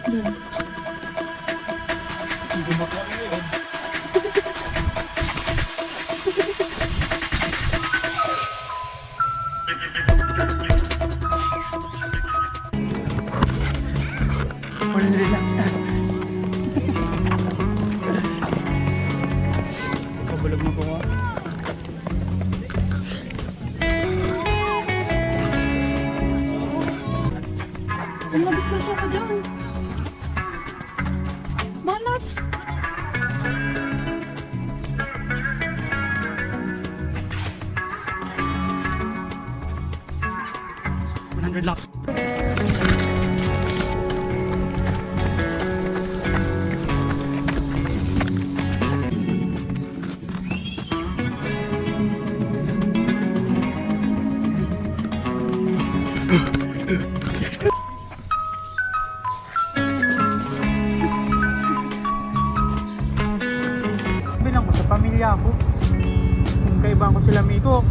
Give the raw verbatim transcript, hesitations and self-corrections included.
Hindi mo kaya yun. Full relax na. Kabulog na po nga. Ang mabis na siya ka dyan. Malas. One hundred laps. Sabi lang ko sa pamilya ko. Kung kaibahan ko sila Miko,